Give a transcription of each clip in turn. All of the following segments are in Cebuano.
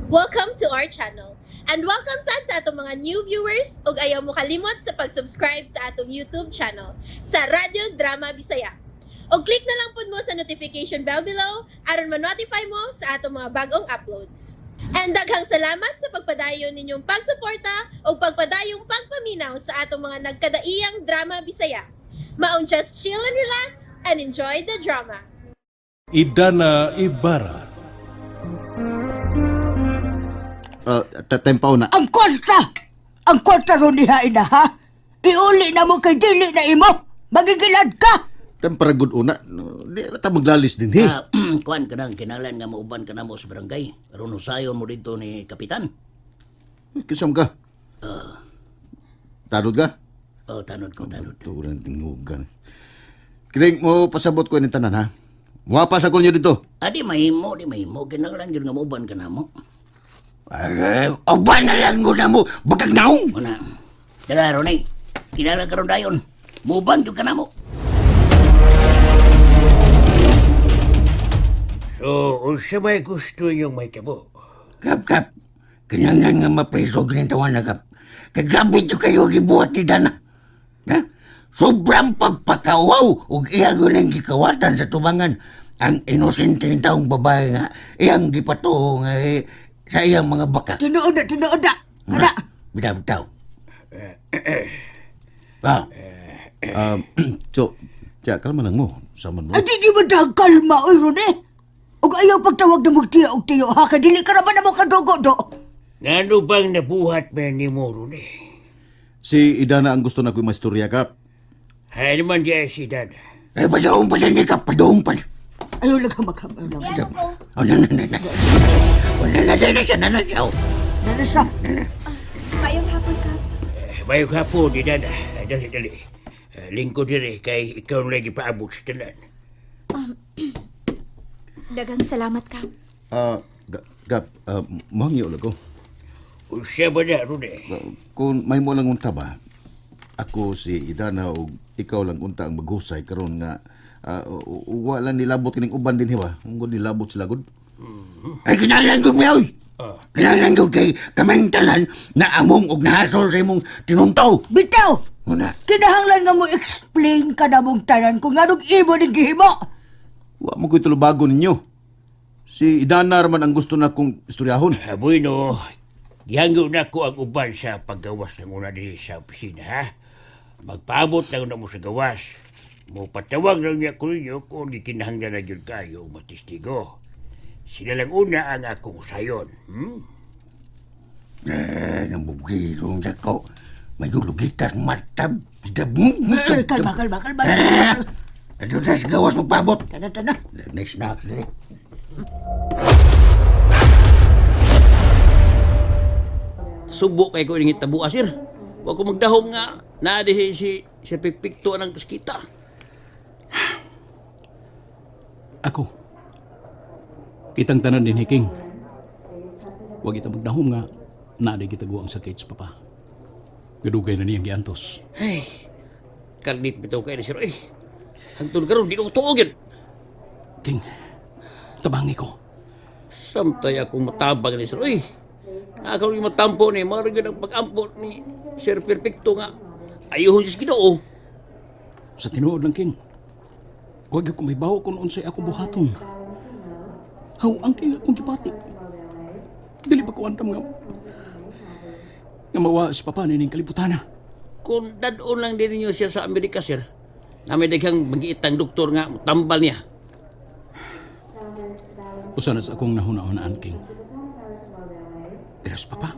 Welcome to our channel. And welcome sad sa atong mga new viewers ug ayaw mo kalimot sa pag-subscribe sa atong YouTube channel sa Radyo Drama Bisaya. Og click na lang pud mo sa notification bell below aron ma-notify mo sa atong mga bagong uploads. And daghang salamat sa pagpadayon ninyong pagsuporta ug pagpadayong pagpaminaw sa atong mga nagkadaiyang drama Bisaya. Maong just chill and relax and enjoy the drama. Idana Ibarra. Tempo na. Ang kwarta! Ang kwarta ron niya ina, ha? Iuli na mo kay dili na imo! Magigilad ka! Tempera good una. No, di na ta maglalis din he. Ah, kuan ka nang kinalan nga mauban ka na mo sa barangay. Aron usayon mo dito ni kapitan. Kisam ka. Tanod ka? Oh, tanod ko, tanod. Turan tingugan. Kining mo pasabot ko ini tanan ha. Muha sa ko niyo dito. Adi mahimo, di mahimo kinahanglan gyud nga mauban ka na mo. Ay, uban na lang ko na mo, bagag naong. Muna. Dara Ronnie. Kinahanglan karon dayon. Muuban gyud ka na mo. So, unsa may gusto inyong may tabo? Kap, kap, kinahanglan nga mapreso ginintawan na kap. Kay grabe to kayo gibuhat ni Dana. Ha? Sobrang pagpakawaw ug iya ng gikawatan sa tubangan. Ang inosente taong babae nga iyang gipatuo nga eh, sa iyang mga baka. Tinuod na, tinuod na! Kana! Bitaw, bitaw. Ah, So, tiya, kalma lang mo. Saman mo. Ay, di di mo dahil kalma, oy, Rone! Ug ayaw pagtawag na magtiyo og tiyo, ha? Kay dili ka naman na mo kadugo, do! Ngano bang nabuhat man ni mo Ronnie? Si Idana ang gusto na ko mastorya kap. Hay naman di ay si Dada. eh, padaong pa din kap, padaong pa. Ayaw lang ka magkamayo lang. Oh, na, na, na, na. Oh, na, na, na, na, siya, na, na, siya. oh. Nana siya. Mayong hapon, Kap. Eh, Mayong hapon ni Dada. Eh, Dali, dali. Eh, Lingkod diri kay ikaw na lagi paabot sa tanan. Dagang salamat, Kap. Ah, kap, mohangyo lang ko. Unsa ba na Ronnie? Kung may mo lang unta ba, ako si Idana o ikaw lang unta ang maghusay karon nga wala nilabot kining uban din hiwa. Ungod nilabot sila gud. Ay, kinahanglan ko miyaw. Kinahanglan ko kay kaming tanan na among og nahasol sa imong tinuntaw. Bitaw! Una, Kinahanglan nga mo explain ka na mong tanan kung anong imo ning gihimo! Wa mo ko'y tulubago ninyo. Si Idana raman ang gusto na kong istoryahon. Ah, bueno, gihangyo na ko ang uban sa paggawas ng una diri sa opisina, ha? Magpaabot lang na mo sa gawas. Mo patawag lang niya ko ninyo kung gikinahanglan na gyud kayo matistigo. Sila lang una ang akong sayon. eh, nabugirong ko. May gulugitas matab. Eh, kalma, kalma, kalma. Eh, ito na sa gawas magpaabot. Tana, tana. Next na ako. Subo kay ko ning hitabo sir. Wa ko magdahom nga naa dihi si si Pipikto ang kita. Ako. Kitang tanan din King. Huwag kita magdahom nga naa di kita guwang sakit sa papa. Gadugay na niyang giantos. Ay, kalnit bitaw kay ni sir. Eh, hangtod karon di ko tuo gyud. King, tabangi ko. Samtay akong matabang ni sir. Uy, ako yung matampo ni, mao gyud ang pag-ampo ni Sir Perfecto nga ayuhon siya sa Ginoo. Sa tinuod lang, King. Huwag ko may bawo kung unsay akong buhaton. How ang King akong gipati. Dili ba ko andam nga nga mawa si papa nining kalibutana. Kung dadon lang din ninyo siya sa Amerika, sir, na may daghang magiitang doktor nga tambal niya. Usa na sa akong nahuna-hunaan, King. Pero sa papa,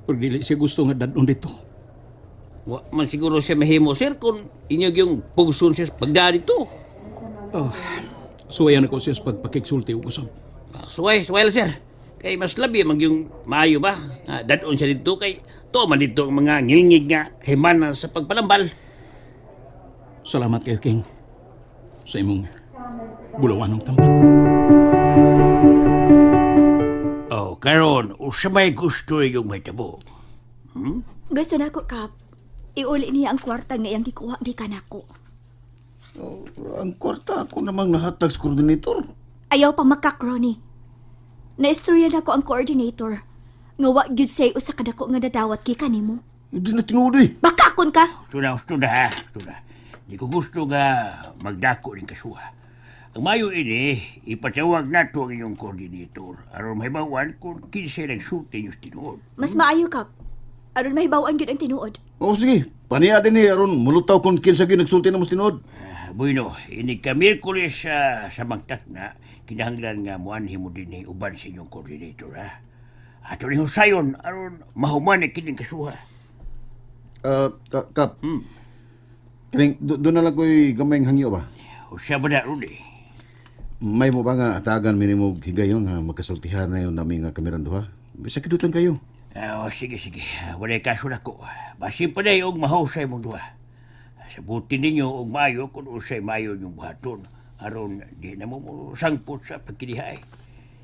or dili siya gusto nga dadon dito. Wa man siguro siya mahimo, sir, kung inyo yung pugson siya sa pagdala dito. Oh, suwayan ako siya sa pagpakigsulti ug usab. Ah, suway, suway lang, sir. Kay mas labi mag yung maayo ba? Ah, dadon siya dito kay to man dito ang mga ngilngig nga himana sa pagpalambal. Salamat kayo, King, sa imong bulawanong tambak. Oh, karon usa may gusto inyong may tabo. Gusto na ko, Kap. Iuli niya ang kwarta nga iyang gikuha gikan nako. Oh, ang kwarta ako namang nahatag sa koordinator. Ayaw pa makak, Ronnie. Naistorya na ko ang coordinator. Nga wa gyud say usa ka dako nga nadawat gikan nimo. Hindi na tinuod eh. Bakakon ka. Gusto na, gusto na ha. Gusto na. Di ko gusto nga magdako ning kasuha. Ang mayo ini, ipatawag nato ang inyong coordinator aron mahibawan kung kinsay nagsulti niyo sa tinuod. Mas maayo, Kap. Aron mahibaw-an gyud ang tinuod. Oo, sige. Paniya din eh, aron mulutaw kung kinsa gyud nagsulti na mas tinuod. Ah, bueno, ini ka Miyerkules sa mangtak na kinahanglan nga muanhi mo dinhi uban sa inyong coordinator ha. Ato ni Husayon aron mahuman ang kining kasuha. Ah, Kap. Kining, doon na lang ko'y gamay hangyo ba? Usa ba na ron eh? May mo ba nga atagan minimog higayon nga magkasultihan na yun namin nga kamerang duha? Bisa kidut lang kayo. Ah, oh, sige, sige. Walay kaso na ko. Basin pa na og mahusay mong duha. Sabutin ninyo og maayo kung usay maayo inyong buhaton. Aron di na mo mo sangpot sa pagkinihay.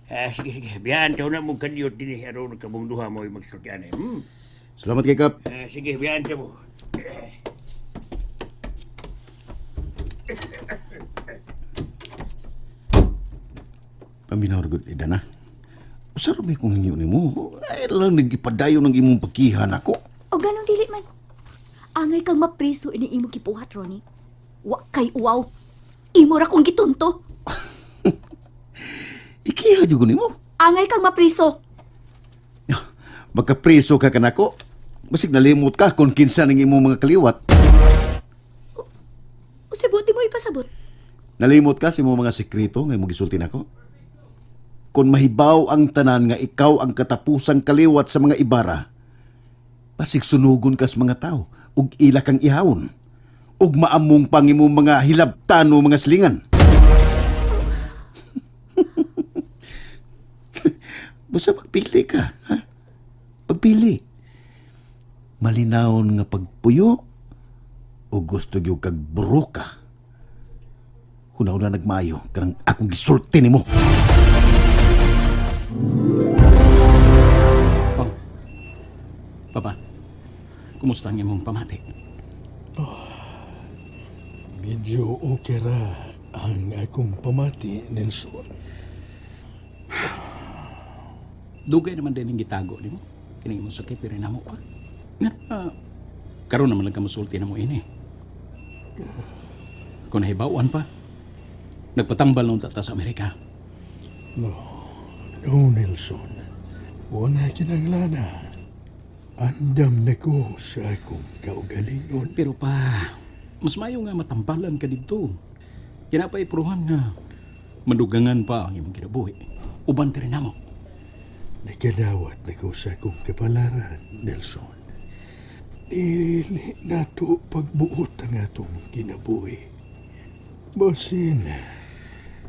Ah, sige, sige. Biyaan tayo na mong kaniyot din aron kamong duha mo magsultihan. Eh. Salamat kay Kap. Ah, sige, biyaan tayo mo. Paminaw gud ida na. Usa ra may kong hangyo nimo. Ay lang nagipadayon ng imong pagkihan ako. O ganong dili man. Angay kang mapriso ini imo gibuhat, Ronnie. Wa kay uwaw. Imo ra kong gitunto. Ikiha jud ko nimo. Angay kang mapriso. Magkapreso ka kanako. Basig nalimot ka kung kinsa ning imong mga kaliwat. O sa buti mo ipasabot. Nalimot ka sa imong mga sekreto nga imong gisulti nako. Kung mahibaw ang tanan nga ikaw ang katapusang kaliwat sa mga ibara, basig sunugon ka sa mga tao ug ila kang ihawon ug maamong pang imong mga hilabtano mga silingan. Basta magpili ka, ha? Pagpili. Malinawon nga pagpuyo o gusto gyud kag buroka. Hunaw na nagmayo kanang akong gisulti nimo. Oh. Papa, kumusta ang imong pamati? Medyo okay ra ang akong pamati, Nelson. Dugay naman din ang gitago nimo. Kining imong sakit diri namo pa. Nga karon naman lang ka mosulti namo ini. Kung nahibawan pa, nagpatambal nung tata sa Amerika. No, no, Nelson. Wala kinanglana. Andam na ko sa akong kaugalingon. Pero pa, mas mayo nga matambalan ka dito. Kinapaipuruhan nga madugangan pa ang imong kinabuhi. Uban diri namo. Nakadawat na ko sa akong kapalaran, Nelson. Dili nato pagbuot ang atong kinabuhi. Basin,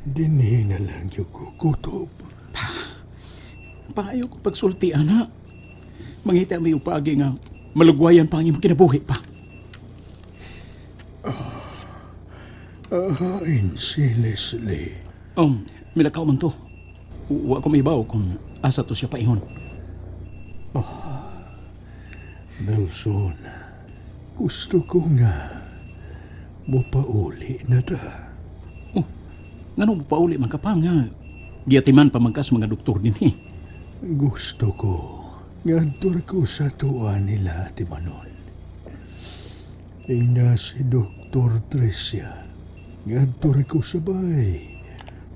dinhi na lang yung kukutob. Paayo ko pagsulti, ana. Mangita may upagi nga malugwayan pa ang imong kinabuhi pa. Ahain si Leslie. Milakaw man to. Wa ko mahibaw kung asa to siya paingon. Nelson, gusto ko nga mupauli na ta. Oh, ngano mo pauli man ka pa nga. Giatiman pa man ka sa mga doktor din eh. Gusto ko ngadto ko sa tuwa nila Ate Manon. Ingna si Dr. Tricia. Ngadto ko sa bay.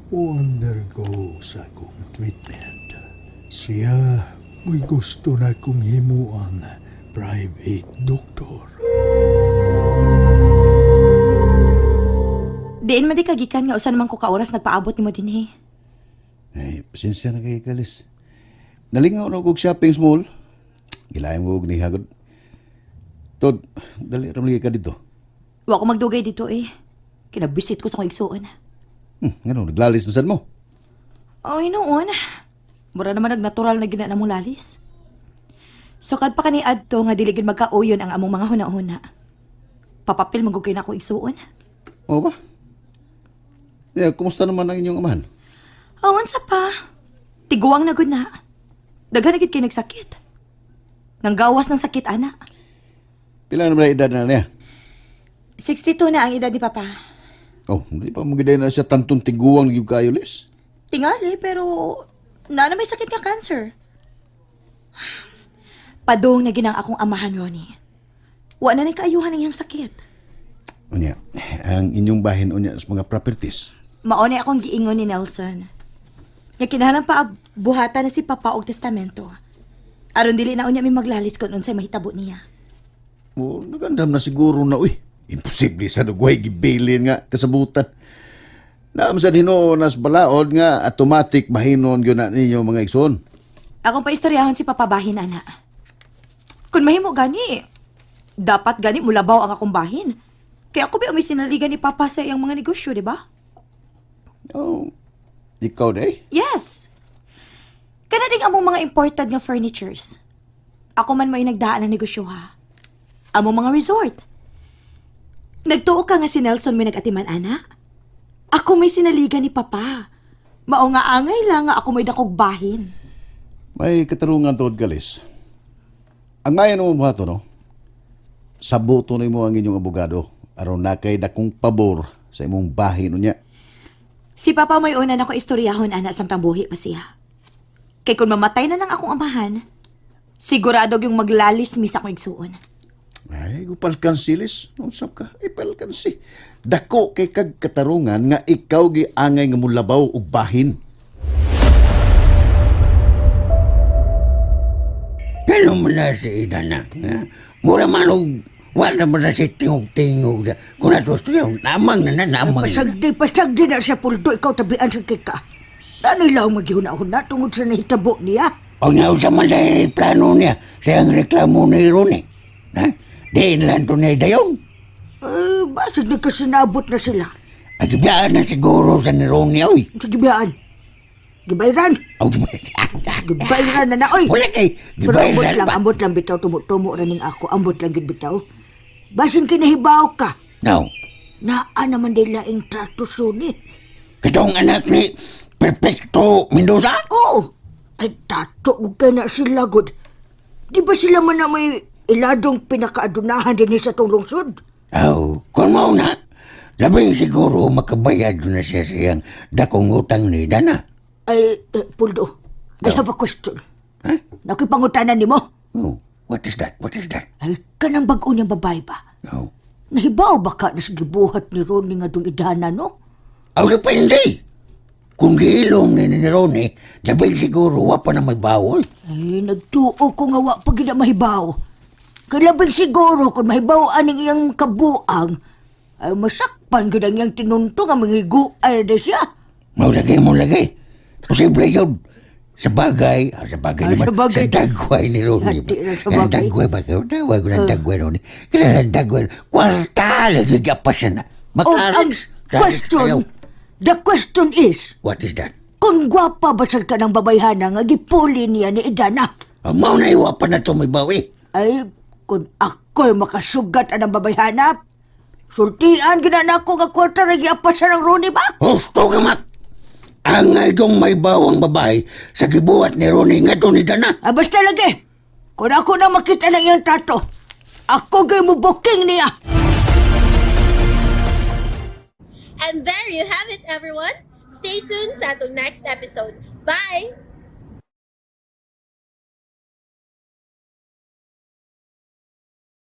O undergo sa akong treatment. Siya mo'y gusto na kong himuang private doctor. Diin man di kagikan nga usa naman ko ka oras nagpaabot nimo dinhi. Ay, pasensya na kay Kalis. Nalingaw na kog shopping mall. Gilayan ko og nihagod. Tod, dali ra man lagi ka dito. Wa ko magdugay dito eh. Kinabisit ko sa akong igsuon. Ngano naglalis na sad mo? Ay noon. Mura naman nagnatural na gina na mong lalis. Sukad pa kani adto nga dili gid magkauyon ang among mga huna-huna. Papapil man gud kay na ako igsuon. Oo ba? Yeah, kumusta naman ang inyong amahan? Awan sa pa. Tiguang na gud na. Daghan na gid kay nagsakit. Nanggawas ng sakit ana. Pila naman ang edad na niya? 62 na ang edad ni Papa. Oh, hindi pa mo giday na siya tantong tiguang gyud kayo, Lis. Tingali pero Na may sakit nga cancer. Padung na ginang akong amahan, Ronnie. Wa na ni kaayuhan ang iyang sakit. Unya, ang inyong bahin unya sa mga properties. Mao na akong giingon ni Nelson. Nga kinahanglan pa buhatan na si Papa og testamento. Aron dili na unya mi maglalis kung unsay mahitabo niya. O, nagandam na siguro na, uy. Imposible sa dugway gibilin nga kasabutan. Naam sa hinuon nas balaod nga automatic bahinon gyud na ninyo mga igsoon. Akong paistoryahon si Papa bahin ana. Kung mahimo gani, dapat gani mulabaw ang akong bahin. Kaya ako ba umis sinaligan ni Papa sa iyang mga negosyo, di ba? Oh, ikaw day? Yes. Kana ding among mga imported nga furnitures. Ako man may nagdaan ng negosyo ha. Among mga resort. Nagtuo ka nga si Nelson may nagatiman, ana? Ako may sinaligan ni Papa. Mao nga angay lang nga ako may dakog bahin. May katarungan tuod galis. Ang ngayon mo buhato, no? Sabuto nimo ang inyong abogado aron na kay dakong pabor sa imong bahin unya. Si Papa may una na ko istoryahon, ana, samtang buhi pa siya. Kay kung mamatay na ng akong amahan, sigurado yung maglalis mis akong igsuon. Ay, gupalkan silis. Usap ka, ay palkansi. Dako kay kag katarungan nga ikaw giangay nga mulabaw og bahin. Kano man na si Idana? Ha? Mura man og wala man na si tingog-tingog. Kung nato yun, namang na na, namang na. Pasagdi, pasagdi na siya puldo, ikaw tabian sa kika. Ano ilaw maghihuna-huna tungod sa nahitabo niya? O nga sa man sa plano niya, sa iyang reklamo ni Ronnie. Ha? Di lang to niya dayon. Ay, basig nagkasinabot na sila. At biyaan na siguro sa ni Ronnie, oy. Sa gibiyaan. Gibayran. O, Gibayran na na, oy. Wala kay, Pero ambot gibayran lang, ba? ambot lang bitaw, tumo-tumo ra ning ako, ambot lang gid bitaw. Basin kinahibaw ka. No. Naa naman din laing trato suni. Katong anak ni Perfecto Mendoza? Oo. Ay, tato ko kay na sila, god. Di ba sila man na may iladong pinakaadunahan din sa tong lungsod? Aw, kung mao na, labing siguro makabayad na siya sa iyang dakong utang ni Dana. Ay, eh, Puldo, I have a question. Huh? Nakipangutanan nimo? Oh, what is that? What is that? Ay, kanang bag-o niyang babae ba? Oh. Nahibaw ba ka na sa gibuhat ni Ronnie nga dong idana, no? Aw, depende. Kung giilom ni ni Ronnie, labing siguro wa pa na may bawol. Ay, nagtuo ko nga wa pa gid na mahibaw. Kalabing siguro kung mahibaw aning iyang kabuang, ay masakpan gid ang iyang tinunto nga mangiguay na siya. Mao lagi mo lagi. Posible yun. Sa bagay, ah, sa bagay Ah, naman, sa bagay. sa dagway ni Ronnie. Hati na sa Ang bagay. Ah. dagway ba kayo? Tawag ko ng dagway, Ronnie. Kailan ang dagway? Kwarta, lagi gapasan na. O, ang Makareks. Kareks kayo. question, the question is, What is that? kung gwapa ba sad ka ng babayhana nga gipuli niya ni Idana? Ang mao na iwapan na ito may bawi. Ay, kung ako'y makasugat ang babayhana, sultian gina na ako nga kwarta ra giapasan ang Ronnie ba? Husto ka, Mak. Ang itong may bawang babae sa gibuhat ni Ronnie nga ni Dana. Ah, basta lagi. Kung ako na makita ng iyang tato, ako gay mo booking niya. And there you have it, everyone. Stay tuned sa atong next episode. Bye!